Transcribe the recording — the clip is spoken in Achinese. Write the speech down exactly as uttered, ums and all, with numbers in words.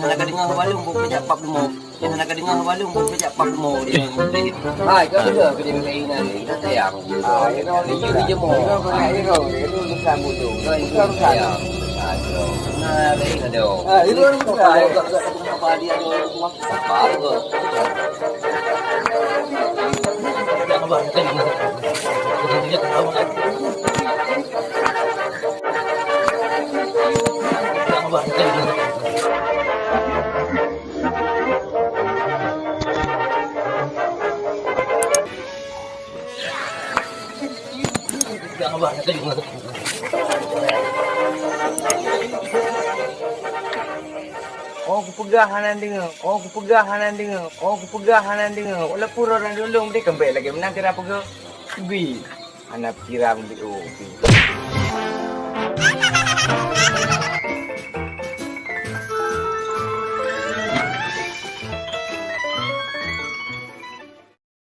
Hana ka deungoe haba lôn, bôh keu jak pap leumo. Hana ka deungoe haba lôn, bôh keu jak pap leumo. Hai, ka deungoe keu dia kata ina ni, kata sayang. Ah, ina ni, ina ni jemo. Ina ni, ina ni, ina ni, ina ni, ina ni. Ah, ina ni, ina ni. Ah, ina ni, ina ni. Apa dia tu? Oh, kupeugah hana deungoe. Oh, kupeugah hana deungoe. Oh, kupeugah hana deungoe. Walaupun orang dulu beri kembali lagi menang kira peugah. Bi. Hana pikiran beli, oh, bi.